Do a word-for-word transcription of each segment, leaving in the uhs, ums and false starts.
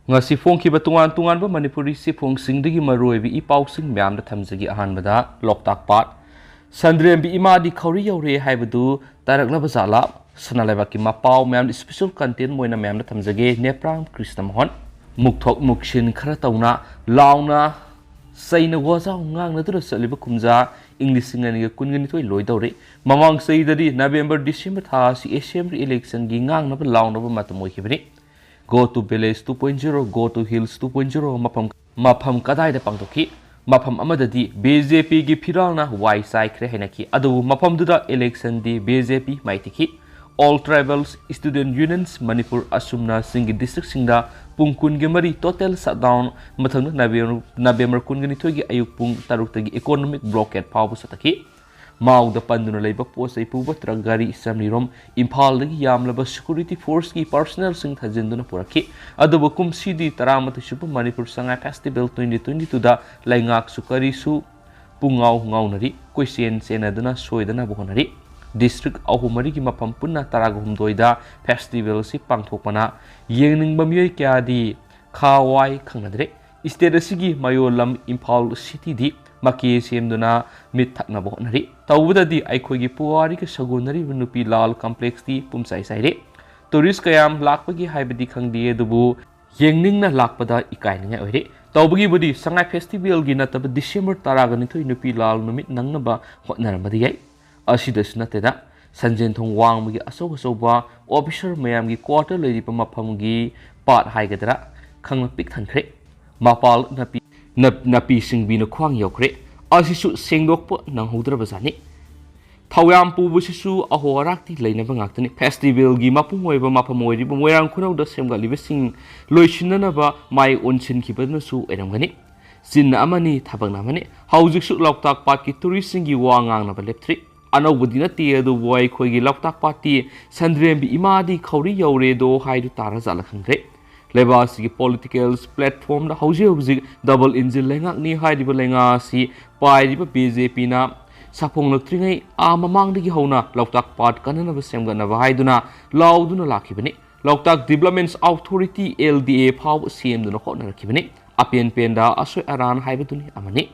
ꯉꯁꯤ ꯐꯣꯡꯈꯤꯕ ꯇꯣꯉꯥꯟ ꯇꯣꯉꯥꯟꯕ ꯃꯅꯤꯄꯨꯔꯤ ꯆꯦꯐꯣꯡꯁꯤꯡꯗꯒꯤ ꯃꯔꯨꯑꯣꯏꯕ ꯏ ꯄꯥꯎꯁꯤꯡ ꯃꯌꯥꯝꯗ ꯊꯝꯖꯒꯦ꯫ ꯑꯍꯥꯟꯕꯗ, ꯂꯣꯛꯇꯥꯛ ꯄꯥꯠ, ꯁꯟꯗ꯭ꯔꯦꯝꯕꯤ ꯏꯃꯥꯗꯤ ꯈꯧꯔꯤ ꯌꯧꯔꯦ ꯍꯥꯏꯕꯗꯨ ꯇꯥꯔꯛꯂꯕ ꯖꯥꯠꯂꯥ? ꯁꯅꯥ ꯂꯩꯕꯥꯛꯀꯤ ꯃꯄꯥꯎ ꯃꯌꯥꯝ special content ꯑꯣꯏꯅ ꯃꯌꯥꯝꯗ ꯊꯝꯖꯒꯦ꯫ ꯅꯦꯄ꯭ꯔꯥꯝ ꯀ꯭ꯔꯤꯁꯅ ꯃꯣꯍꯟ, ꯃꯨꯛꯊꯣꯛ ꯃꯨꯛꯁꯤꯟ ꯈꯔ ꯇꯧꯅ, ꯂꯥꯎꯅ ꯆꯩꯅ ꯋꯥꯖꯥꯎ ꯉꯥꯡꯅꯗꯨꯅ ꯆꯠꯂꯤꯕ ꯀꯨꯝꯖꯥ ꯏꯪ ꯂꯤꯁꯤꯡ ꯑꯅꯤꯒ ꯀꯨꯟꯒ ꯅꯤꯊꯣꯏ ꯂꯣꯏꯗꯧꯔꯦ꯫ ꯃꯃꯥꯡ ꯆꯍꯤꯗꯗꯤ November December ꯊꯥ ꯑꯁꯤ assembly electionꯒꯤ ꯉꯥꯡꯅꯕ ꯂꯥꯎꯅꯕ ꯃꯇꯝ ꯑꯣꯏꯈꯤꯕꯅꯤ꯫ Go to village two point zero, go to hills two point zero ꯃꯐꯝ, ꯃꯐꯝ ꯀꯗꯥꯏꯗ ꯄꯥꯡꯊꯣꯛꯈꯤ? ꯃꯐꯝ ꯑꯃꯗꯗꯤ BJPꯒꯤ ꯐꯤꯔꯥꯜꯅ ꯋꯥꯏ ꯆꯥꯏꯈ꯭ꯔꯦ ꯍꯥꯏꯅꯈꯤ, ꯑꯗꯨꯕꯨ ꯃꯐꯝꯗꯨꯗ electionꯗꯤ BJP ꯃꯥꯏꯊꯤꯈꯤ꯫ All Tribals Student Unions Manipur ꯑꯁꯨꯝꯅ ꯆꯤꯡꯒꯤ districtꯁꯤꯡꯗ ꯄꯨꯡ ꯀꯨꯟꯒ ꯃꯔꯤ total shutdown, ꯃꯊꯪꯗ November, November ꯀꯨꯟꯒ ꯅꯤꯊꯣꯏꯒꯤ ꯑꯌꯨꯛ ꯄꯨꯡ ꯇꯔꯨꯛꯇꯒꯤ economic blockade ꯐꯥꯎꯕ ꯆꯠꯊꯈꯤ꯫ ꯃꯥꯎꯗ ꯄꯟꯗꯨꯅ ꯂꯩꯕ ꯄꯣꯠ ꯆꯩ ꯄꯨꯕ truck ꯒꯥꯔꯤ ꯆꯥꯝꯔꯤ ꯔꯣꯝ ꯏꯝꯐꯥꯜꯗꯒꯤ ꯌꯥꯝꯂꯕ security forceꯀꯤ personnelꯁꯤꯡ ꯊꯥꯖꯤꯟꯗꯨꯅ ꯄꯨꯔꯛꯈꯤ꯫ ꯑꯗꯨꯕꯨ ꯀꯨꯝꯁꯤꯗꯤ ꯇꯔꯥꯃꯥꯊꯣꯏ ꯁꯨꯕ Manipur Sangai festival twenty twenty twoꯗ ꯂꯩꯉꯥꯛꯁꯨ ꯀꯔꯤꯁꯨ ꯄꯨꯡꯉꯥꯎ ꯉꯥꯎꯅꯔꯤ, ꯀꯣꯏꯆꯦꯟ ꯆꯦꯟꯅꯗꯨꯅ ꯁꯣꯏꯗꯅꯕ ꯍꯣꯠꯅꯔꯤ꯫ District ꯑꯍꯨꯝ ꯃꯔꯤꯒꯤ ꯃꯐꯝ ꯄꯨꯟꯅ ꯇꯔꯥꯒ ꯍꯨꯝꯗꯣꯏꯗ festivalꯁꯤ ꯄꯥꯡꯊꯣꯛꯄꯅ ꯌꯦꯡꯅꯤꯡꯕ ꯃꯤꯑꯣꯏ ꯀꯌꯥꯗꯤ ꯈꯥ ꯋꯥꯏ ꯈꯪꯅꯗ꯭ꯔꯦ꯫ State ꯑꯁꯤꯒꯤ ꯃꯌꯣꯜ ꯂꯝ ꯏꯝꯐꯥꯜ cityꯗꯤ ꯃꯀꯦ ꯁꯦꯝꯗꯨꯅ ꯃꯤꯠ ꯊꯛꯅꯕ ꯍꯣꯠꯅꯔꯤ꯫ ꯇꯧꯕꯗꯗꯤ ꯑꯩꯈꯣꯏꯒꯤ ꯄꯨꯋꯥꯔꯤꯒ ꯁꯥꯒꯣꯟꯅꯔꯤꯕ ꯅꯨꯄꯤ ꯂꯥꯜ complexꯇꯤ ꯄꯨꯝꯆꯥꯏ ꯆꯥꯏꯔꯦ꯫ Tourist ꯀꯌꯥꯝ ꯂꯥꯛꯄꯒꯤ ꯍꯥꯏꯕꯗꯤ ꯈꯪꯗꯦ, ꯑꯗꯨꯕꯨ ꯌꯦꯡꯅꯤꯡꯅ ꯂꯥꯛꯄꯗ ꯏꯀꯥꯏꯅꯤꯡꯉꯥꯏ ꯑꯣꯏꯔꯦ꯫ ꯇꯧꯕꯒꯤꯕꯨꯗꯤ ꯁꯉꯥꯏ festivalꯒꯤ ꯅꯠꯇꯕ December ꯇꯔꯥꯒ ꯅꯤꯊꯣꯏ ꯅꯨꯄꯤ ꯂꯥꯜ ꯅꯨꯃꯤꯠ ꯅꯪꯅꯕ ꯍꯣꯠꯅꯔꯝꯕꯗꯤ ꯌꯥꯏ꯫ ꯑꯁꯤꯗꯁꯨ ꯅꯠꯇꯅ, ꯁꯟꯖꯦꯟ ꯊꯣꯡ ꯋꯥꯡꯃꯒꯤ ꯑꯆꯧ ꯑꯆꯧꯕ officer ꯃꯌꯥꯝꯒꯤ quarter ꯂꯩꯔꯤꯕ ꯃꯐꯝꯒꯤ ꯄꯥꯠ ꯍꯥꯏꯒꯗ꯭ꯔꯥ, ꯈꯪꯅ ꯄꯤꯛ ꯊꯟꯈ꯭ꯔꯦ꯫ ꯃꯄꯥꯜ ꯅꯥꯄꯤ, ꯅꯥꯞ-, ꯅꯥꯄꯤ ꯁꯤꯡꯕꯤꯅ ꯈ꯭ꯋꯥꯡ ꯌꯧꯈ꯭ꯔꯦ꯫ ꯑꯁꯤꯁꯨ ꯁꯦꯡꯗꯣꯛꯄ ꯅꯪꯍꯧꯗ꯭ꯔꯕꯖꯥꯠꯅꯤ꯫ ꯊꯧꯌꯥꯝ ꯄꯨꯕꯁꯤꯁꯨ ꯑꯍꯣ ꯑꯔꯥꯛꯇꯤ ꯂꯩꯅꯕ ꯉꯥꯛꯇꯅꯤ꯫ Festivalꯒꯤ ꯃꯄꯨꯡ ꯑꯣꯏꯕ ꯃꯐꯝ ꯑꯣꯏꯔꯤꯕ ꯃꯣꯏꯔꯥꯡ ꯈꯨꯅꯧꯗ ꯁꯦꯝꯒꯠꯂꯤꯕꯁꯤꯡ ꯂꯣꯏꯁꯤꯟꯅꯅꯕ ꯃꯥꯏ ꯑꯣꯟꯁꯤꯟꯈꯤꯕꯅꯁꯨ ꯑꯣꯏꯔꯝꯒꯅꯤ꯫ ꯆꯤꯟꯅ ꯑꯃꯅꯤ, ꯊꯕꯛꯅ ꯑꯃꯅꯤ꯫ ꯍꯧꯖꯤꯛꯁꯨ ꯂꯣꯛꯇꯥꯛ ꯄꯥꯠꯀꯤ touristꯁꯤꯡꯒꯤ ꯋꯥ ꯉꯥꯡꯅꯕ ꯂꯦꯞꯇ꯭ꯔꯤ꯫ ꯑꯅꯧꯕꯗꯤ ꯅꯠꯇꯦ, ꯑꯗꯨꯕꯨ ꯑꯩꯈꯣꯏꯒꯤ ꯂꯣꯛꯇꯥꯛ ꯄꯥꯠꯇꯤ ꯁꯟꯗ꯭ꯔꯦꯝꯕꯤ ꯏꯃꯥꯗꯤ ꯈꯧꯔꯤ ꯌꯧꯔꯦꯗꯣ ꯍꯥꯏꯗꯨ ꯇꯥꯔꯖꯥꯠꯂ ꯈꯪꯗ꯭ꯔꯦ꯫ ꯂꯩꯕꯥꯛ ꯑꯁꯤꯒꯤ political platformꯗ ꯍꯧꯖꯤꯛ ꯍꯧꯖꯤꯛ double engine ꯂꯩꯉꯥꯛꯅꯤ ꯍꯥꯏꯔꯤꯕ ꯂꯩꯉꯥꯛ ꯑꯁꯤ ꯄꯥꯏꯔꯤꯕ BJPꯅ ꯁꯥꯐꯣꯡꯂꯛꯇ꯭ꯔꯤꯉꯩ ꯑꯥ ꯃꯃꯥꯡꯗꯒꯤ ꯍꯧꯅ ꯂꯣꯛꯇꯥꯛ ꯄꯥꯠ ꯀꯟꯅꯅꯕ ꯁꯦꯝꯒꯠꯅꯕ ꯍꯥꯏꯗꯨꯅ ꯂꯥꯎꯗꯨꯅ ꯂꯥꯛꯈꯤꯕꯅꯤ꯫ ꯂꯣꯛꯇꯥꯛ ꯗꯤꯕꯂꯞꯃꯦꯟꯁ ꯑꯣꯊꯣꯔꯤꯇꯤ, LDA, ꯐꯥꯎꯕ ꯁꯦꯝꯗꯨꯅ ꯍꯣꯠꯅꯔꯛꯈꯤꯕꯅꯤ꯫ ꯑꯄꯦꯟ ꯄꯦꯟꯗ ꯑꯁꯣꯏ ꯑꯔꯥꯟ ꯍꯥꯏꯕꯗꯨꯅꯤ ꯑꯃꯅꯤ꯫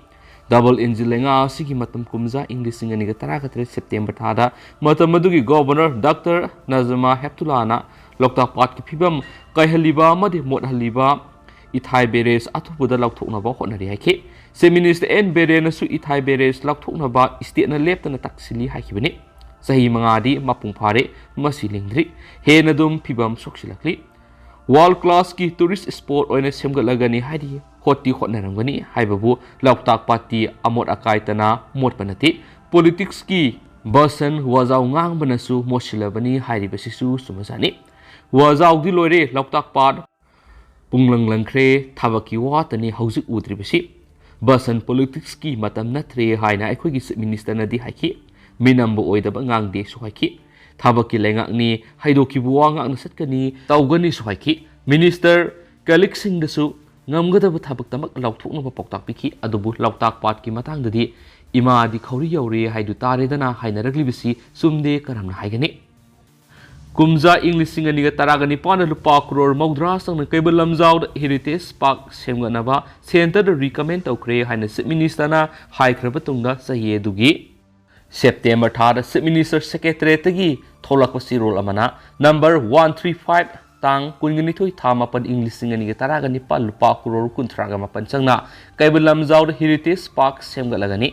ꯗꯕꯜ ꯏꯟꯖꯤꯟ ꯂꯩꯉꯥꯛ ꯑꯁꯤꯒꯤ ꯃꯇꯝ ꯀꯨꯝꯖꯥ ꯏꯪ ꯂꯤꯁꯤꯡ ꯑꯅꯤꯒ ꯇꯔꯥꯒ ꯇꯔꯦꯠ ꯁꯦꯞꯇꯦꯝꯕꯔ ꯊꯥꯗ ꯃꯇꯝ ꯑꯗꯨꯒꯤ ꯒꯣꯚꯔꯅꯔ ꯗꯥꯛꯇꯔ ꯅꯖꯃꯥ ꯍꯦꯞꯇꯨꯂꯥꯅ ꯂꯣꯛꯇꯥꯛ ꯄꯥꯠꯀꯤ ꯐꯤꯕꯝ ꯀꯥꯏꯍꯜꯂꯤꯕ ꯑꯃꯗꯤ ꯃꯣꯠꯍꯜꯂꯤꯕ ꯏꯊꯥꯏ ꯕꯦꯔꯦꯖ ꯑꯊꯨꯕꯗ ꯂꯧꯊꯣꯛꯅꯕ ꯍꯣꯠꯅꯔꯤ ꯍꯥꯏꯈꯤ꯫ ꯆꯤꯐ ꯃꯤꯅꯤꯁꯇꯔ ꯑꯦꯟ ꯕꯤꯔꯦꯟꯅꯁꯨ ꯏꯊꯥꯏ ꯕꯦꯔꯦꯖ ꯂꯧꯊꯣꯛꯅꯕ ꯁ꯭ꯇꯦꯠꯅ ꯂꯦꯞꯇꯅ ꯇꯛꯁꯤꯜꯂꯤ ꯍꯥꯏꯈꯤꯕꯅꯤ꯫ ꯆꯍꯤ ꯃꯉꯥꯗꯤ ꯃꯄꯨꯡ ꯐꯥꯔꯦ, ꯃꯁꯤ ꯂꯤꯡꯗ꯭ꯔꯤ꯫ ꯍꯦꯟꯅ ꯑꯗꯨꯝ ꯐꯤꯕꯝ ꯁꯣꯛꯁꯤꯜꯂꯛꯂꯤ꯫ ꯋꯥꯔꯜ ꯀ꯭ꯂꯥꯁꯀꯤ ꯇꯨꯔꯤꯁ ꯁ꯭ꯄꯣꯠ ꯑꯣꯏꯅ ꯁꯦꯝꯒꯠꯂꯒꯅꯤ ꯍꯥꯏꯔꯤ꯫ ꯍꯣꯠꯇꯤ ꯍꯣꯠꯅꯔꯝꯒꯅꯤ ꯍꯥꯏꯕꯕꯨ ꯂꯣꯛꯇꯥꯛ ꯄꯥꯠꯇꯤ ꯑꯃꯣꯠ ꯑꯀꯥꯏꯇꯅ ꯃꯣꯠꯄ ꯅꯠꯇꯦ꯫ ꯄꯣꯂꯤꯇꯤꯛꯁꯀꯤ ꯕꯁꯟ ꯋꯥꯖꯥꯎ ꯉꯥꯡꯕꯅꯁꯨ ꯃꯣꯠꯁꯤꯜꯂꯕꯅꯤ ꯍꯥꯏꯔꯤꯕꯁꯤꯁꯨ ꯆꯨꯝꯕꯖꯥꯠꯅꯤ꯫ ꯋꯥꯖꯥꯎꯗꯤ ꯂꯣꯏꯔꯦ, ꯂꯣꯛꯇꯥꯛ ꯄꯥꯠ ꯄꯨꯡꯂꯪ ꯂꯪꯈ꯭ꯔꯦ, ꯊꯕꯛꯀꯤ ꯋꯥꯇꯅꯤ ꯍꯧꯖꯤꯛ ꯎꯗ꯭ꯔꯤꯕꯁꯤ꯫ ꯕꯁꯟ ꯄꯣꯂꯤꯇꯤꯛꯁꯀꯤ ꯃꯇꯝ ꯅꯠꯇ꯭ꯔꯦ ꯍꯥꯏꯅ ꯑꯩꯈꯣꯏꯒꯤ ꯆꯤꯐ ꯃꯤꯅꯤꯁꯇꯔꯅꯗꯤ ꯍꯥꯏꯈꯤ꯫ ꯃꯤꯅꯝꯕ ꯑꯣꯏꯗꯕ ꯉꯥꯡꯗꯦꯁꯨ ꯍꯥꯏꯈꯤ꯫ ꯊꯕꯛꯀꯤ ꯂꯩꯉꯥꯛꯅꯤ, ꯍꯩꯗꯣꯛꯈꯤꯕ ꯋꯥ ꯉꯥꯛꯅ ꯆꯠꯀꯅꯤ, ꯇꯧꯒꯅꯤꯁꯨ ꯍꯥꯏꯈꯤ꯫ ꯃꯤꯅꯤꯁꯇꯔ ꯀꯂꯤꯛꯁꯤꯡꯗꯁꯨ ꯉꯝꯒꯗꯕ ꯊꯕꯛꯇꯃꯛ ꯂꯧꯊꯣꯛꯅꯕ ꯄꯥꯎꯇꯥꯛ ꯄꯤꯈꯤ꯫ ꯑꯗꯨꯕꯨ ꯂꯣꯛꯇꯥꯛ ꯄꯥꯠꯀꯤ ꯃꯇꯥꯡꯗꯗꯤ ꯏꯃꯥꯗꯤ ꯈꯧꯔꯤ ꯌꯧꯔꯦ ꯍꯥꯏꯗꯨ ꯇꯥꯔꯦꯗꯅ ꯍꯥꯏꯅꯔꯛꯂꯤꯕꯁꯤ ꯆꯨꯝꯗꯦ ꯀꯔꯝꯅ ꯍꯥꯏꯒꯅꯤ? ꯀꯨꯝꯖꯥ ꯏꯪ ꯂꯤꯁꯤꯡ ꯑꯅꯤꯒ ꯇꯔꯥꯒ ꯅꯤꯄꯥꯟꯗ ꯂꯨꯄꯥ ꯀ꯭ꯔꯣꯔ ꯃꯧꯗ꯭ꯔꯥ ꯆꯪꯅ ꯀꯩꯕꯨꯜ ꯂꯝꯖꯥꯎꯗ ꯍꯦꯔꯤꯇꯦꯖ ꯄꯥꯔꯛ ꯁꯦꯝꯒꯠꯅꯕ ꯁꯦꯟꯇꯔꯗ ꯔꯤꯀꯃꯦꯟ ꯇꯧꯈ꯭ꯔꯦ ꯍꯥꯏꯅ ꯆꯤꯐ ꯃꯤꯅꯤꯁꯇꯔꯅ ꯍꯥꯏꯈ꯭ꯔꯕ ꯇꯨꯡꯗ ꯆꯍꯤ ꯑꯗꯨꯒꯤ ꯁꯦꯞꯇꯦꯝꯕꯔ ꯊꯥꯗ ꯆꯤꯐ ꯃꯤꯅꯤꯁꯇꯔ ꯁꯦꯀ꯭ꯔꯦꯇꯔꯤꯌꯦꯠꯇꯒꯤ ꯊꯣꯛꯂꯛꯄ ꯆꯦꯔꯣꯜ ꯑꯃꯅ ꯅꯝꯕꯔ ꯋꯥꯟ ꯊ꯭ꯔꯤ ꯐꯥꯏꯚ, ꯇꯥꯡ ꯀꯨꯟꯒ ꯅꯤꯊꯣꯏ ꯊꯥ ꯃꯥꯄꯟ ꯏꯪ ꯂꯤꯁꯤꯡ ꯑꯅꯤꯒ ꯇꯔꯥꯒ ꯅꯤꯄꯥꯟ ꯂꯨꯄꯥ ꯀ꯭ꯔꯣꯔ ꯀꯨꯟꯊ꯭ꯔꯥꯒ ꯃꯥꯄꯟ ꯆꯪꯅ ꯀꯩꯕꯨꯜ ꯂꯝꯖꯥꯎꯗ ꯍꯦꯔꯤꯇꯦꯖ ꯄꯥꯔꯛ ꯁꯦꯝꯒꯠꯂꯒꯅꯤ꯫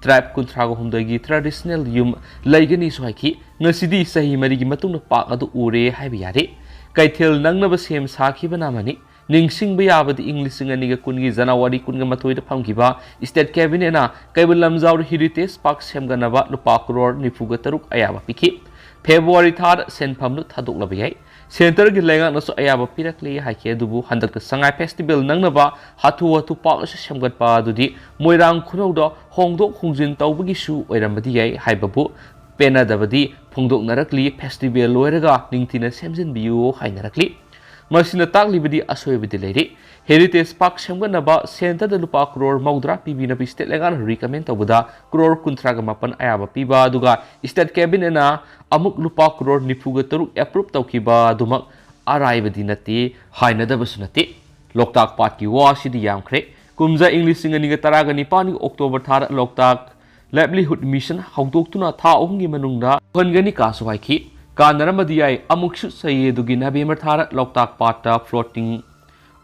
ꯇ꯭ꯔꯥꯏꯕ ꯀꯨꯟꯊ꯭ꯔꯥꯒ ꯍꯨꯝꯗꯣꯏꯒꯤ ꯇ꯭ꯔꯦꯗꯤꯁꯅꯦꯜ ꯌꯨꯝ ꯂꯩꯒꯅꯤꯁꯨ ꯍꯥꯏꯈꯤ꯫ ꯉꯁꯤꯗꯤ ꯆꯍꯤ ꯃꯔꯤꯒꯤ ꯃꯇꯨꯡꯗ ꯄꯥꯔꯛ ꯑꯗꯨ ꯎꯔꯦ ꯍꯥꯏꯕ ꯌꯥꯔꯦ꯫ ꯀꯩꯊꯦꯜ ꯅꯪꯅꯕ ꯁꯦꯝ ꯁꯥꯈꯤꯕꯅ ꯑꯃꯅꯤ꯫ ꯅꯤꯡꯁꯤꯡꯕ ꯌꯥꯕꯗꯤ ꯏꯪ ꯂꯤꯁꯤꯡ ꯑꯅꯤꯒ ꯀꯨꯟꯒꯤ ꯖꯅꯋꯥꯔꯤ ꯀꯨꯟꯒ ꯃꯥꯊꯣꯏꯗ ꯐꯝꯈꯤꯕ ꯁ꯭ꯇꯦꯠ ꯀꯦꯕꯤꯅꯦꯠꯅ ꯀꯩꯕꯨꯜ ꯂꯝꯖꯥꯎꯗ ꯍꯦꯔꯤꯇꯦꯖ ꯄꯥꯔꯛ ꯁꯦꯝꯒꯠꯅꯕ ꯂꯨꯄꯥ ꯀ꯭ꯔꯣꯔ ꯅꯤꯐꯨꯒ ꯇꯔꯨꯛ ꯑꯌꯥꯕ ꯄꯤꯈꯤ꯫ ꯐꯦꯕ꯭ꯔꯨꯋꯥꯔꯤ ꯊꯥꯗ ꯁꯦꯟꯐꯝꯗꯨ ꯊꯥꯗꯣꯛꯂꯕ ꯌꯥꯏ꯫ ꯁꯦꯟꯇꯔꯒꯤ ꯂꯩꯉꯥꯛꯅꯁꯨ ꯑꯌꯥꯕ ꯄꯤꯔꯛꯂꯦ ꯍꯥꯏꯈꯤ, ꯑꯗꯨꯕꯨ ꯍꯟꯗꯛꯇ ꯁꯉꯥꯏ ꯐꯦꯁꯇꯤꯚꯦꯜ ꯅꯪꯅꯕ ꯍꯥꯊꯨ ꯍꯥꯊꯨ ꯄꯥꯔꯛ ꯑꯁꯤ ꯁꯦꯝꯒꯠꯄ ꯑꯗꯨꯗꯤ ꯃꯣꯏꯔꯥꯡ ꯈꯨꯅꯧꯗ ꯍꯣꯡꯗꯣꯛ ꯍꯣꯡꯖꯤꯟ ꯇꯧꯕꯒꯤꯁꯨ ꯑꯣꯏꯔꯝꯕꯗꯤ ꯌꯥꯏ ꯍꯥꯏꯕꯕꯨ ꯄꯦꯟꯅꯗꯕꯗꯤ ꯐꯣꯡꯗꯣꯛꯅꯔꯛꯂꯤ꯫ ꯐꯦꯁꯇꯤꯚꯦꯜ ꯂꯣꯏꯔꯒ ꯅꯤꯡꯊꯤꯅ ꯁꯦꯝꯖꯤꯟꯕꯤꯌꯨ ꯍꯥꯏꯅꯔꯛꯂꯤ꯫ ꯃꯁꯤꯅ ꯇꯥꯛꯂꯤꯕꯗꯤ ꯑꯁꯣꯏꯕꯗꯤ ꯂꯩꯔꯤ꯫ ꯍꯦꯔꯤꯇꯦꯖ ꯄꯥꯔꯛ ꯁꯦꯝꯒꯠꯅꯕ ꯁꯦꯟꯇꯔꯗ ꯂꯨꯄꯥ ꯀ꯭ꯔꯣꯔ ꯃꯧꯗ꯭ꯔꯥ ꯄꯤꯕꯤꯅꯕ ꯁ꯭ꯇꯦꯠ ꯂꯩꯉꯥꯛꯅ ꯔꯤꯀꯃꯦꯟ ꯇꯧꯕꯗ ꯀ꯭ꯔꯣꯔ ꯀꯨꯟꯊ꯭ꯔꯥꯒ ꯃꯥꯄꯟ ꯑꯌꯥꯕ ꯄꯤꯕ, ꯑꯗꯨꯒ ꯁ꯭ꯇꯦꯠ ꯀꯦꯕꯤꯅꯦꯠꯅ ꯑꯃꯨꯛ ꯂꯨꯄꯥ ꯀ꯭ꯔꯣꯔ ꯅꯤꯐꯨꯒ ꯇꯔꯨꯛ ꯑꯦꯄ꯭ꯔꯨꯞ ꯇꯧꯈꯤꯕ ꯑꯗꯨꯃꯛ ꯑꯔꯥꯏꯕꯗꯤ ꯅꯠꯇꯦ, ꯍꯥꯏꯅꯗꯕꯁꯨ ꯅꯠꯇꯦ꯫ ꯂꯣꯛꯇꯥꯛ ꯄꯥꯠꯀꯤ ꯋꯥꯁꯤꯗꯤ ꯌꯥꯝꯈ꯭ꯔꯦ꯫ ꯀꯨꯝꯖꯥ ꯏꯪ ꯂꯤꯁꯤꯡ ꯑꯅꯤꯒ ꯇꯔꯥꯒ ꯅꯤꯄꯥꯟꯒꯤ ꯑꯣꯛꯇꯣꯕꯔ ꯊꯥꯗ ꯂꯣꯛꯇꯥꯛ ꯂꯥꯏꯚꯂꯤꯍꯨꯗ ꯃꯤꯁꯟ ꯍꯧꯗꯣꯛꯇꯨꯅ ꯊꯥ ꯑꯍꯨꯝꯒꯤ ꯃꯅꯨꯡꯗ ꯊꯣꯛꯍꯟꯒꯅꯤ ꯀꯥꯁꯨ ꯍꯥꯏꯈꯤ꯫ ꯀꯥꯟꯅꯔꯝꯕꯗꯤ ꯌꯥꯏ꯫ ꯑꯃꯨꯛꯁꯨ ꯆꯌꯦꯗꯨꯒꯤ ꯅꯕꯦꯝꯕꯔ ꯊꯥꯗ ꯂꯣꯛꯇꯥꯛ ꯄꯥꯠꯇ floating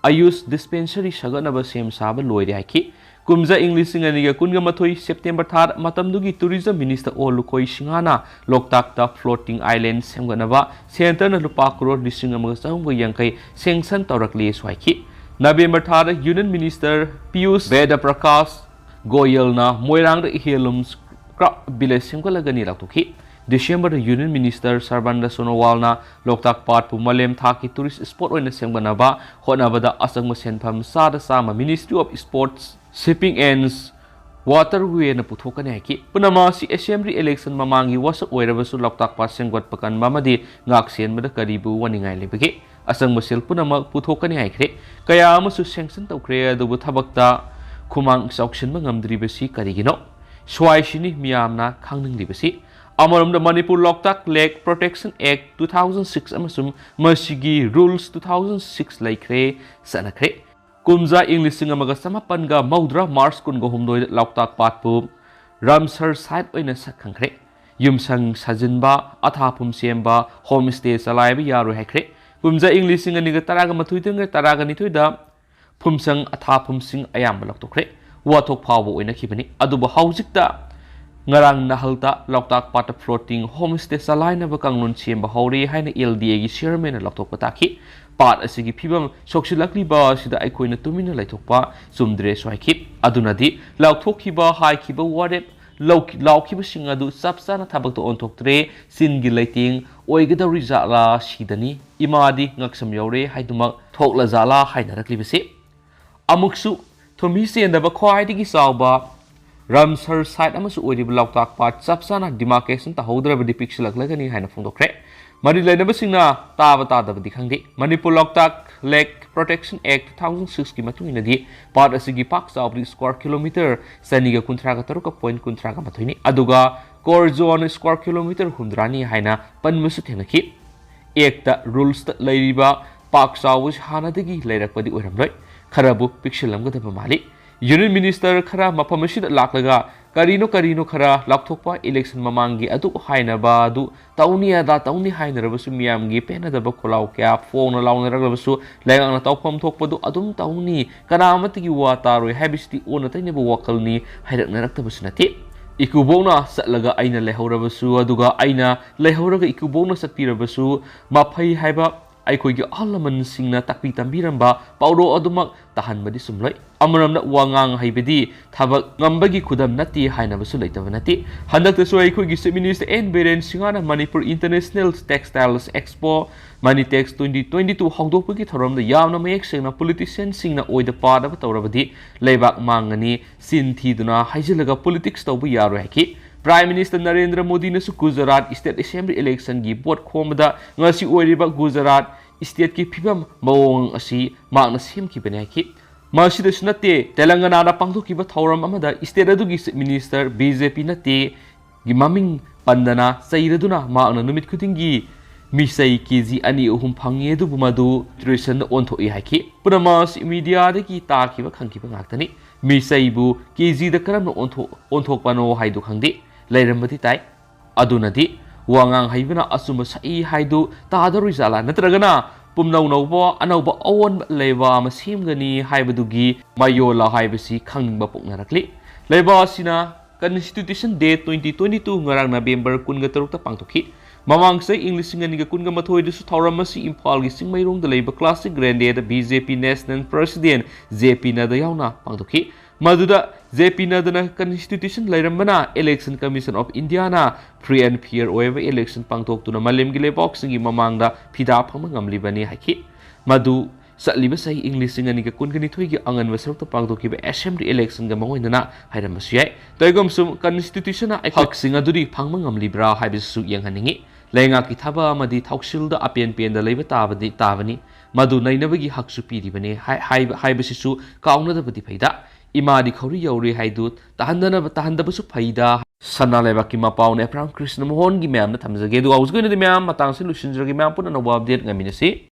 ꯑꯌꯨꯁ dispensary ꯁꯥꯒꯠꯅꯕ ꯁꯦꯝ ꯁꯥꯕ ꯂꯣꯏꯔꯦ ꯍꯥꯏꯈꯤ꯫ ꯀꯨꯝꯖꯥ ꯏꯪ ꯂꯤꯁꯤꯡ ꯑꯅꯤꯒ ꯀꯨꯟꯒ ꯃꯥꯊꯣꯏ ꯁꯦꯞꯇꯦꯝꯕꯔ ꯊꯥꯗ ꯃꯇꯝꯗꯨꯒꯤ tourism minister ꯑꯣ ꯂꯨꯀꯣꯏ ꯁꯤꯡꯍꯅ ꯂꯣꯛꯇꯥꯛꯇ floating island ꯁꯦꯝꯒꯠꯅꯕ centreꯅ ꯂꯨꯄꯥ ꯀꯔꯣꯔ ꯂꯤꯁꯤꯡ ꯑꯃꯒ ꯆꯍꯨꯝꯒ ꯌꯥꯡꯈꯩ sanction ꯇꯧꯔꯛꯂꯦꯁꯨ ꯍꯥꯏꯈꯤ꯫ ꯅꯕꯦꯝꯕꯔ ꯊꯥꯗ Union Minister Piyush bed Prakash ꯒꯣꯌꯜꯅ ꯃꯣꯏꯔꯥꯡꯗ handloom scrap village ꯁꯦꯝꯒꯠꯂꯒꯅꯤ ꯂꯥꯎꯊꯣꯛꯈꯤ꯫ ꯗꯤꯁꯦꯝꯕꯔꯗ Union Minister ꯁꯔꯕꯥꯅꯟꯗ ꯁꯣꯅꯣꯋꯥꯜꯅ ꯂꯣꯛꯇꯥꯛ ꯄꯥꯠꯄꯨ ꯃꯥꯂꯦꯝ ꯊꯥꯛꯀꯤ tourist spot ꯑꯣꯏꯅ ꯁꯦꯝꯒꯠꯅꯕ ꯍꯣꯠꯅꯕꯗ ꯑꯆꯪꯕ ꯁꯦꯟꯐꯝ ꯆꯥꯗ ꯆꯥꯝꯃ Ministry of Sports, Shipping and Waterwayꯅ ꯄꯨꯊꯣꯛꯀꯅꯤ ꯍꯥꯏꯈꯤ꯫ ꯄꯨꯝꯅꯃꯛ ꯑꯁꯤ assembly election ꯃꯃꯥꯡꯒꯤ ꯋꯥꯁꯛ ꯑꯣꯏꯔꯕꯁꯨ ꯂꯣꯛꯇꯥꯛ ꯄꯥꯠ ꯁꯦꯝꯒꯠꯄ ꯀꯟꯕ ꯑꯃꯗꯤ ꯉꯥꯛ ꯁꯦꯟꯕꯗ ꯀꯔꯤꯕꯨ ꯋꯥꯅꯤꯡꯉꯥꯏ ꯂꯩꯕꯒꯦ? ꯑꯆꯪꯕ ꯁꯦꯜ ꯄꯨꯝꯅꯃꯛ ꯄꯨꯊꯣꯛꯀꯅꯤ ꯍꯥꯏꯈ꯭ꯔꯦ꯫ ꯀꯌꯥ ꯑꯃꯁꯨ sanction ꯇꯧꯈ꯭ꯔꯦ, ꯑꯗꯨꯕꯨ ꯊꯕꯛꯇ ꯈꯨꯃꯥꯡ ꯆꯥꯎꯁꯤꯟꯕ ꯉꯝꯗ꯭ꯔꯤꯕꯁꯤ ꯀꯔꯤꯒꯤꯅꯣ? ꯁ꯭ꯋꯥꯏꯁꯤꯅꯤ ꯃꯤꯌꯥꯝꯅ ꯈꯪꯅꯤꯡꯂꯤꯕꯁꯤ꯫ ꯑꯃꯔꯣꯝꯗ ꯃꯅꯤꯄꯨꯔ ꯂꯣꯛꯇꯥꯛ Lake Protection Act two thousand six ꯑꯃꯁꯨꯡ ꯃꯁꯤꯒꯤ rules two thousand six ꯂꯩꯈ꯭ꯔꯦ, ꯆꯠꯅꯈ꯭ꯔꯦ꯫ ꯀꯨꯝꯖꯥ ꯏꯪ ꯂꯤꯁꯤꯡ ꯑꯃꯒ ꯆꯃꯥꯄꯟꯒ ꯃꯧꯗ꯭ꯔꯥ March ꯀꯨꯟꯒ ꯍꯨꯝꯗꯣꯏꯗ ꯂꯣꯛꯇꯥꯛ ꯄꯥꯠꯄꯨ ꯔꯥꯝꯁꯔ site ꯑꯣꯏꯅ ꯁꯛꯈꯪꯈ꯭ꯔꯦ꯫ ꯌꯨꯝꯁꯪ ꯁꯥꯖꯤꯟꯕ, ꯑꯊꯥꯐꯝ ꯁꯦꯝꯕ, homestay ꯆꯂꯥꯏꯕ ꯌꯥꯔꯣꯏ ꯍꯥꯏꯈ꯭ꯔꯦ꯫ ꯀꯨꯝꯖꯥ ꯏꯪ ꯂꯤꯁꯤꯡ ꯑꯅꯤꯒ ꯇꯔꯥꯒ ꯃꯥꯊꯣꯏꯗꯒꯤ ꯇꯔꯥꯒ ꯅꯤꯊꯣꯏꯗ ꯐꯨꯝꯁꯪ ꯑꯊꯥꯐꯝꯁꯤꯡ ꯑꯌꯥꯝꯕ ꯂꯧꯊꯣꯛꯈ꯭ꯔꯦ꯫ ꯋꯥꯊꯣꯛ ꯐꯥꯎꯕ ꯑꯣꯏꯅꯈꯤꯕꯅꯤ꯫ ꯑꯗꯨꯕꯨ ꯍꯧꯖꯤꯛꯇ ꯉꯔꯥꯡ ꯅꯍꯜꯇ ꯂꯣꯛꯇꯥꯛ ꯄꯥꯠꯇ floating homestay ꯆꯂꯥꯏꯅꯕ ꯀꯥꯡꯂꯣꯟ ꯁꯦꯝꯕ ꯍꯧꯔꯦ ꯍꯥꯏꯅ LDAꯒꯤ chairmanꯅ ꯂꯥꯎꯊꯣꯛꯄ ꯇꯥꯈꯤ꯫ ꯄꯥꯠ ꯑꯁꯤꯒꯤ ꯐꯤꯕꯝ ꯁꯣꯛꯆꯤꯜꯂꯛꯂꯤꯕ ꯑꯁꯤꯗ ꯑꯩꯈꯣꯏꯅ ꯇꯨꯃꯤꯟꯅ ꯂꯩꯊꯣꯛꯄ ꯆꯨꯝꯗ꯭ꯔꯦꯁꯨ ꯍꯥꯏꯈꯤ꯫ ꯑꯗꯨꯅꯗꯤ ꯂꯥꯎꯊꯣꯛꯈꯤꯕ ꯍꯥꯏꯈꯤꯕ ꯋꯥꯔꯦꯞ ꯂꯧ-, ꯂꯥꯎꯈꯤꯕꯁꯤꯡ ꯑꯗꯨ ꯆꯞ ꯆꯥꯅ ꯊꯕꯛꯇ ꯑꯣꯟꯊꯣꯛꯇ꯭ꯔꯦ꯫ ꯆꯤꯟꯒꯤ ꯂꯩꯇꯦꯡ ꯑꯣꯏꯒꯗꯧꯔꯤ ꯖꯥꯠꯂꯥ ꯁꯤꯗꯅꯤ꯫ ꯏꯃꯥꯗꯤ ꯉꯛꯁꯝ ꯌꯧꯔꯦ ꯍꯥꯏꯗꯨꯃꯛ ꯊꯣꯛꯂ ꯖꯥꯠꯂꯥ ꯍꯥꯏꯅꯔꯛꯂꯤꯕꯁꯤ꯫ ꯑꯃꯨꯛꯁꯨ ꯊꯨꯝꯍꯤ ꯆꯦꯟꯗꯕ ꯈ꯭ꯋꯥꯏꯗꯒꯤ ꯆꯥꯎꯕ ꯔꯥꯝꯁꯔ site ꯑꯃꯁꯨ ꯑꯣꯏꯔꯤꯕ ꯂꯣꯛꯇꯥꯛ ꯄꯥꯠ ꯆꯞ ꯆꯥꯅ demarcation ꯇꯧꯍꯧꯗ꯭ꯔꯕꯗꯤ ꯄꯤꯛꯁꯤꯜꯂꯛꯂꯒꯅꯤ ꯍꯥꯏꯅ ꯐꯣꯡꯗꯣꯛꯈ꯭ꯔꯦ꯫ ꯃꯔꯤ ꯂꯩꯅꯕꯁꯤꯡꯅ ꯇꯥꯕ ꯇꯥꯗꯕꯗꯤ ꯈꯪꯗꯦ꯫ ꯃꯅꯤꯄꯨꯔ ꯂꯣꯛꯇꯥꯛ Lake Protection Act two thousand sixꯀꯤ ꯃꯇꯨꯡ ꯏꯟꯅꯗꯤ ꯄꯥꯠ ꯑꯁꯤꯒꯤ ꯄꯥꯛ ꯆꯥꯎꯕꯗꯤ square kilometre ꯆꯅꯤꯒ ꯀꯨꯟꯊ꯭ꯔꯥꯒ ꯇꯔꯨꯛꯀ point ꯀꯨꯟꯊ꯭ꯔꯥꯒ ꯃꯥꯊꯣꯏꯅꯤ꯫ ꯑꯗꯨꯒ core zone square kilometre ꯍꯨꯝꯗ꯭ꯔꯥꯅꯤ ꯍꯥꯏꯅ ꯄꯟꯕꯁꯨ ꯊꯦꯡꯅꯈꯤ꯫ ꯑꯦꯛꯇ, ꯔꯨꯜꯁꯇ ꯂꯩꯔꯤꯕ ꯄꯥꯛ ꯆꯥꯎꯕꯁꯤ ꯍꯥꯟꯅꯗꯒꯤ ꯂꯩꯔꯛꯄꯗꯤ ꯑꯣꯏꯔꯝꯂꯣꯏ꯫ ꯈꯔꯕꯨ ꯄꯤꯛꯁꯤꯜꯂꯝꯒꯗꯕ ꯃꯥꯜꯂꯤ꯫ ꯌꯨꯅꯤꯌꯟ ꯃꯤꯅꯤꯁꯇꯔ ꯈꯔ ꯃꯐꯝ ꯑꯁꯤꯗ ꯂꯥꯛꯂꯒ ꯀꯔꯤꯅꯣ ꯀꯔꯤꯅꯣ ꯈꯔ ꯂꯥꯎꯊꯣꯛꯄ, ꯏꯂꯦꯛꯁꯟ ꯃꯃꯥꯡꯒꯤ ꯑꯗꯨ ꯍꯥꯏꯅꯕ ꯑꯗꯨ ꯇꯧꯅꯤ ꯑꯗꯥ ꯇꯧꯅꯤ ꯍꯥꯏꯅꯔꯕꯁꯨ, ꯃꯤꯌꯥꯝꯒꯤ ꯄꯦꯟꯅꯗꯕ ꯈꯣꯜꯂꯥꯎ ꯀꯌꯥ ꯐꯣꯡꯅ ꯂꯥꯎꯅꯔꯛꯂꯕꯁꯨ, ꯂꯩꯉꯥꯛꯅ ꯇꯧꯐꯝ ꯊꯣꯛꯄꯗꯨ ꯑꯗꯨꯝ ꯇꯧꯅꯤ, ꯀꯅꯥ ꯑꯃꯠꯇꯒꯤ ꯋꯥ ꯇꯥꯔꯣꯏ ꯍꯥꯏꯕꯁꯤꯗꯤ ꯑꯣꯟꯅ ꯇꯩꯅꯕ ꯋꯥꯈꯜꯅꯤ ꯍꯥꯏꯔꯛꯅꯔꯛꯇꯕꯁꯨ ꯅꯠꯇꯦ꯫ ꯏꯀꯨꯕꯣꯛꯅ ꯆꯠꯂꯒ ꯑꯩꯅ ꯂꯩꯍꯧꯔꯕꯁꯨ, ꯑꯗꯨꯒ ꯑꯩꯅ ꯂꯩꯍꯧꯔꯒ ꯏꯀꯨꯕꯣꯛꯅ ꯆꯠꯄꯤꯔꯕꯁꯨ, ꯃꯐꯩ ꯍꯥꯏꯕ ꯑꯩꯈꯣꯏꯒꯤ ꯑꯍꯜ ꯂꯃꯟꯁꯤꯡꯅ ꯇꯥꯛꯄꯤ ꯇꯝꯕꯤꯔꯝꯕ ꯄꯥꯎꯔꯧ ꯑꯗꯨꯃꯛ ꯇꯥꯍꯟꯕꯗꯤ ꯆꯨꯝꯂꯣꯏ꯫ ꯑꯃꯔꯣꯝꯗ ꯋꯥ ꯉꯥꯡ ꯍꯩꯕꯗꯤ ꯊꯕꯛ ꯉꯝꯕꯒꯤ ꯈꯨꯗꯝ ꯅꯠꯇꯦ ꯍꯥꯏꯅꯕꯁꯨ ꯂꯩꯇꯕ ꯅꯠꯇꯦ꯫ ꯍꯟꯗꯛꯇꯁꯨ ꯑꯩꯈꯣꯏꯒꯤ Chief Minister N ꯕꯤꯔꯦꯟ ꯁꯤꯡꯍꯅ Manipur International Textiles Expo, Manitex twenty twenty two ꯍꯧꯗꯣꯛꯄꯒꯤ ꯊꯧꯔꯝꯗ ꯌꯥꯝꯅ ꯃꯌꯦꯛ ꯁꯦꯡꯅ ꯄꯣꯂꯤꯇꯤꯁꯤꯌꯟꯁꯤꯡꯅ ꯑꯣꯏꯗ ꯄꯥꯗꯕ ꯇꯧꯔꯕꯗꯤ ꯂꯩꯕꯥꯛ ꯃꯥꯡꯒꯅꯤ, ꯆꯤꯟ ꯊꯤꯗꯨꯅ ꯍꯥꯏꯖꯤꯜꯂꯒ ꯄꯣꯂꯤꯇꯤꯛꯁ ꯇꯧꯕ ꯌꯥꯔꯣꯏ ꯍꯥꯏꯈꯤ꯫ ꯄ꯭ꯔꯥꯏꯝ ꯃꯤꯅꯤꯁꯇꯔ ꯅꯔꯦꯟꯗ꯭ꯔ ꯃꯣꯗꯤꯅꯁꯨ ꯒꯨꯖꯔꯥꯠ ꯁ꯭ꯇꯦꯠ ꯑꯦꯁꯦꯝꯕ꯭ꯂꯤ ꯏꯂꯦꯛꯁꯟꯒꯤ ꯚꯣꯠ ꯈꯣꯝꯕꯗ ꯉꯁꯤ ꯑꯣꯏꯔꯤꯕ ꯒꯨꯖꯔꯥꯠ ꯁ꯭ꯇꯦꯠꯀꯤ ꯐꯤꯕꯝ ꯃꯑꯣꯡ ꯑꯁꯤ ꯃꯍꯥꯛꯅ ꯁꯦꯝꯈꯤꯕꯅꯤ ꯍꯥꯏꯈꯤ꯫ ꯃꯁꯤꯗꯁꯨ ꯅꯠꯇꯦ, ꯇꯦꯂꯪꯒꯅꯥꯗ ꯄꯥꯡꯊꯣꯛꯈꯤꯕ ꯊꯧꯔꯝ ꯑꯃꯗ ꯁ꯭ꯇꯦꯠ ꯑꯗꯨꯒꯤ ꯆꯤꯐ ꯃꯤꯅꯤꯁꯇꯔ ꯕꯤ ꯖꯦ ꯄꯤ ꯅꯠꯇꯦ ꯒꯤ ꯃꯃꯤꯡ ꯄꯟꯗꯅ ꯆꯩꯔꯗꯨꯅ ꯃꯍꯥꯛꯅ ꯅꯨꯃꯤꯠ ꯈꯨꯗꯤꯡꯒꯤ ꯃꯤꯆꯩ ꯀꯦ ꯖꯤ ꯑꯅꯤ ꯑꯍꯨꯝ ꯐꯪꯉꯤ, ꯑꯗꯨꯕꯨ ꯃꯗꯨ ꯇ꯭ꯔꯦꯁꯟꯗ ꯑꯣꯟꯊꯣꯛꯏ ꯍꯥꯏꯈꯤ꯫ ꯄꯨꯝꯅꯃꯛ ꯑꯁꯤ ꯃꯤꯗꯤꯌꯥꯗꯒꯤ ꯇꯥꯈꯤꯕ ꯈꯪꯈꯤꯕ ꯉꯥꯛꯇꯅꯤ꯫ ꯃꯤꯆꯩꯕꯨ ꯀꯦ ꯖꯤꯗ ꯀꯔꯝꯅ ꯑꯣꯟꯊꯣꯛ-, ꯑꯣꯟꯊꯣꯛꯄꯅꯣ ꯍꯥꯏꯗꯨ ꯈꯪꯗꯦ꯫ ꯂꯩꯔꯝꯕꯗꯤ ꯇꯥꯏ꯫ ꯑꯗꯨꯅꯗꯤ ꯋꯥ ꯉꯥꯡ ꯍꯩꯕꯅ ꯑꯆꯨꯝꯕ ꯁꯛꯏ ꯍꯥꯏꯗꯨ ꯇꯥꯗꯧꯔꯤꯖꯥꯠꯂꯥ? ꯅꯠꯇ꯭ꯔꯒꯅ ꯄꯨꯝꯅꯧ ꯅꯧꯕ ꯑꯅꯧꯕ ꯑꯑꯣꯟꯕ ꯂꯩꯕꯥꯛ ꯑꯃ ꯁꯦꯝꯒꯅꯤ ꯍꯥꯏꯕꯗꯨꯒꯤ ꯃꯌꯣꯜꯂ ꯍꯥꯏꯕꯁꯤ ꯈꯪꯅꯤꯡꯕ ꯄꯣꯛꯅꯔꯛꯂꯤ꯫ ꯂꯩꯕꯥꯛ ꯑꯁꯤꯅ Constitution Day twenty twenty two ꯉꯔꯥꯡ ꯅꯕꯦꯝꯕꯔ ꯀꯨꯟꯒ ꯇꯔꯨꯛꯇ ꯄꯥꯡꯊꯣꯛꯈꯤ꯫ ꯃꯃꯥꯡ ꯆꯍꯤ ꯏꯪ ꯂꯤꯁꯤꯡ ꯑꯅꯤꯒ ꯀꯨꯟꯒ ꯃꯥꯊꯣꯏꯗꯁꯨ ꯊꯧꯔꯝ ꯑꯁꯤ ꯏꯝꯐꯥꯜꯒꯤ ꯆꯤꯡꯃꯩꯔꯣꯡꯗ ꯂꯩꯕ Classic Grandstand ꯗ B J P National President J P Nadda ꯌꯥꯎꯅ ꯄꯥꯡꯊꯣꯛꯈꯤ꯫ ꯃꯗꯨꯗ ꯖꯦ ꯄꯤ ꯅꯗ꯭ꯗꯥꯅ Constitution ꯂꯩꯔꯝꯕꯅ Election Commission of India ꯅ free and fair ꯑꯣꯏꯕ election ꯄꯥꯡꯊꯣꯛꯇꯨꯅ ꯃꯥꯂꯦꯝꯒꯤ ꯂꯩꯕꯥꯛꯁꯤꯡꯒꯤ ꯃꯃꯥꯡꯗ ꯐꯤꯗꯥ ꯐꯪꯕ ꯉꯝꯂꯤꯕꯅꯤ ꯍꯥꯏꯈꯤ꯫ ꯃꯗꯨ ꯆꯠꯂꯤꯕ ꯆꯍꯤ ꯏꯪ ꯂꯤꯁꯤꯡ ꯑꯅꯤꯒ ꯀꯨꯟꯒ ꯅꯤꯊꯣꯏꯒꯤ ꯑꯉꯟꯕ ꯁꯔꯨꯛꯇ ꯄꯥꯡꯊꯣꯛꯈꯤꯕ assembly election ꯒ ꯃꯥꯡꯑꯣꯏꯅꯅ ꯍꯥꯏꯔꯝꯕꯁꯨ ꯌꯥꯏ꯫ ꯀꯔꯤꯒꯨꯝꯕꯁꯨ Constitution ꯅ ꯑꯩꯈꯣꯏ ꯍꯛꯁꯤꯡ ꯑꯗꯨꯗꯤ ꯐꯪꯕ ꯉꯝꯂꯤꯕ꯭ꯔꯥ ꯍꯥꯏꯕꯁꯤꯁꯨ ꯌꯦꯡꯍꯟꯅꯤꯡꯏ꯫ ꯂꯩꯉꯥꯛꯀꯤ ꯊꯕꯛ ꯑꯃꯗꯤ ꯊꯧꯁꯤꯜꯗ ꯑꯄꯦꯟ ꯄꯦꯟꯗ ꯂꯩꯕ ꯇꯥꯕꯗꯤ, ꯇꯥꯕꯅꯤ꯫ ꯃꯗꯨ ꯅꯩꯅꯕꯒꯤ ꯍꯛꯁꯨ ꯄꯤꯔꯤꯕꯅꯤ ꯍꯥꯏ-, ꯍꯥꯏꯕ-, ꯍꯥꯏꯕꯁꯤꯁꯨ ꯀꯥꯎꯅꯗꯕꯗꯤ ꯐꯩꯗ꯫ ꯏꯃꯥꯗꯤ ꯈꯧꯔꯤ ꯌꯧꯔꯦ ꯍꯥꯏꯗꯨ ꯇꯥꯍꯟꯗꯅꯕ, ꯇꯥꯍꯟꯗꯕꯁꯨ ꯐꯩꯗ꯫ ꯁꯅꯥ ꯂꯩꯕꯥꯛꯀꯤ ꯃꯄꯥꯎꯅ ꯑꯦꯐ꯭ꯔꯥꯝ ꯀ꯭ꯔꯤꯁꯅ ꯃꯣꯍꯟꯒꯤ ꯃꯌꯥꯝꯗ ꯊꯝꯖꯒꯦ꯫ ꯑꯗꯨꯒ ꯍꯧꯖꯤꯛꯀꯤ ꯑꯣꯏꯅꯗꯤ ꯃꯌꯥꯝ ꯃꯇꯥꯡꯁꯤ ꯂꯣꯏꯁꯤꯟꯖꯔꯒꯦ꯫ ꯃꯌꯥꯝ ꯄꯨꯟꯅ ꯑꯅꯧꯕ ꯑꯞꯗꯦꯠ ꯉꯥꯏꯃꯤꯟꯅꯁꯤ꯫